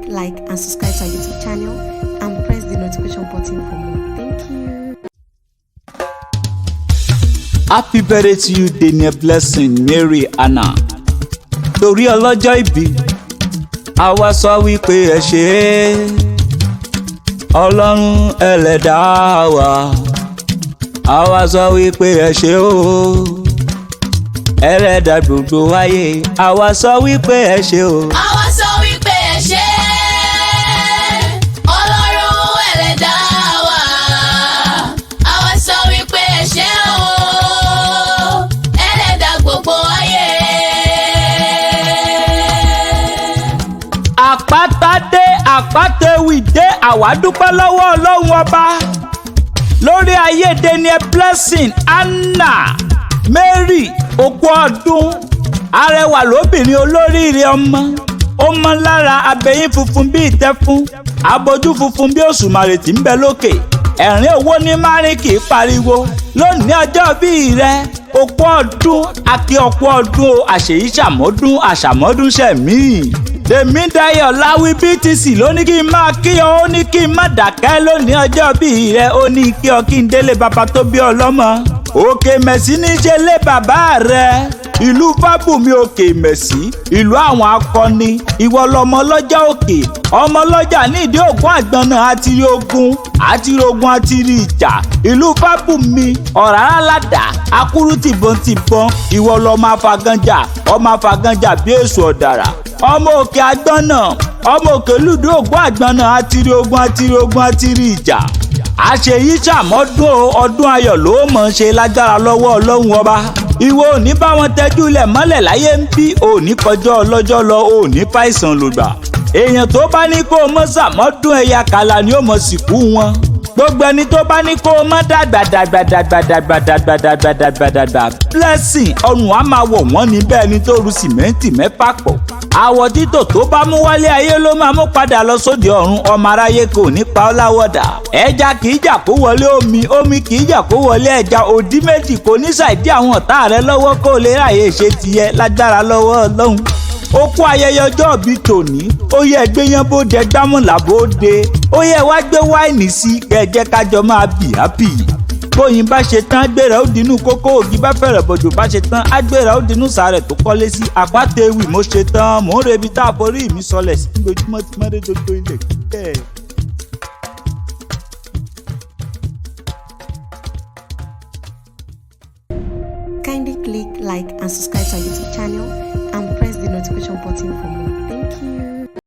like, and subscribe to our YouTube channel and press the notification button for more. Thank you. Happy birthday to you, Daniel Blessing Mary Anna. Torí ọlọ́jọ́ ìbí, àwa sọ wípé ẹ ṣé é. Ọlọ́run ẹlẹ́dàá wa, àwa sọ wípé ẹ ṣé o. Ẹlẹ́dàá gbogbo ayé, àwa sọ wípé ẹ ṣé o. Àwa sọ wípé ẹ ṣé, Ọlọ́run ẹlẹ́dàá wa. Àwa sọ wípé ẹ ṣé o, ẹlẹ́dàá gbogbo ayé. Àpáta dé, àpáta ewì dé, àwa dúpẹ́ lọ́wọ́ Ọlọ́run ọba lórí ayé Daniel Blessing Anna Mary. Òkú ọdún, arẹwà lóbìnrin, olóríire ọmọ, ó mọ́ lára, abẹ́yín funfun bíi ìtẹ́fún, abojú funfun bí òṣùmàrè tí ń bẹ lókè, ẹ̀rín owó ní márìn kì í pariwo. Lónìí ọjọ́ bíi rẹ, òkú ọdún, akí ọkú ọdún o, àṣèyí ṣàmọ́dún, àṣàmọ́dún ṣẹ̀mí. Tèmídayọ̀ Láwí BTC ló ní kí n máa kí ọ, ó ní kí n má dákẹ́ lónìí ọjọ́ bíi rẹ, ó ní kí ọ kí n délé bàbá tó bí ọlọ́mọ. Òkè Mẹ̀sí ní ṣe lé bàbá rẹ, ìlú Fábùmí, Òkè Mẹ̀sí, ìlú àwọn akọni. Ìwọ lọmọ ọlọ́jà òkè, ọmọ ọlọ́jà nídìí ògùn àgbọ̀nà, àti ogun àti ogun àti ìjà. Ìlú Fábùmí, ọ̀rá ládà, akúrú tìbọntìbọn. Ìwọ lọmọ afagànjà, ọmọ afagànjà bí èso ọ̀dàrà, ọmọ òkè àgbọ̀nà, ọmọ òkè lùdú ògùn àgbọ̀nà, àti ogun àti ogun àti ìjà. Àṣeyí ṣàmọ́dún o, ọdún ayọ̀ ló mọ̀ ṣe lágbára lọ́wọ́ Ọlọ́run ọba. Ìwọ ò ní bá wọn tẹ́jú ilẹ̀ mọ́lẹ̀ láyé ń bí, ò ní kọjọ́ ọlọ́jọ́ lọ, ò ní fàìsàn lògbà. Èèyàn tó bá ní kó o mọ́ ṣàmọ́dún, ẹ̀yà kàlà ni ó mọ̀ sìnkú wọn. Gbogbo ẹni tó bá ní kó o mọ́ dàgbà dàgbà dàgbà dàgbà dàgbà dàgbà dàgbà dàgbà, Blessing, ọrùn á máa wọ̀ wọ́n ní bẹ́ẹ̀ ni tó ru sìmẹ́ǹtì mẹ́fà pọ̀. Àwọ̀ títò tó bá mú wálé ayé ló máa mú padà lọ sóde ọ̀run. Ọmọ aráyé kò ní pa ọ́ láwọ̀dà. Ẹja kì í jà kó wọlé omi, omi kì í jà kó wọlé ẹja. Òdì méjì kò ní ṣàìdí àwọn ọ̀tá rẹ lọ́wọ́ kó lè ráyè ṣe tiẹ̀ lágbára lọ́wọ́ Ọlọ́run. Ó kó ayẹyẹ ọjọ́ ìbí tòní, ó yẹ gbéyàn bóde, gbámọ̀là bóde, ó yẹ wá gbé wáìnì sí kẹjẹ kájọ máa bì hápì. Bóyin bá ṣe tán, agbèrè ó dinú kókó. Ògì bá fẹ̀rẹ̀ bọ̀jò bá ṣe tán, agbèrè ó dinú sàárẹ̀ tó kọ́lé sí. Àpáta ewì, mo ṣe tán, mò ń rebi tá a forí mi sọlẹ̀ sí lójúmọ́ tí mọ́dé gbogbo ilẹ̀ kíkẹ́. Kindly click like and subscribe to our YouTube channel and press the notification button for more. Thank you.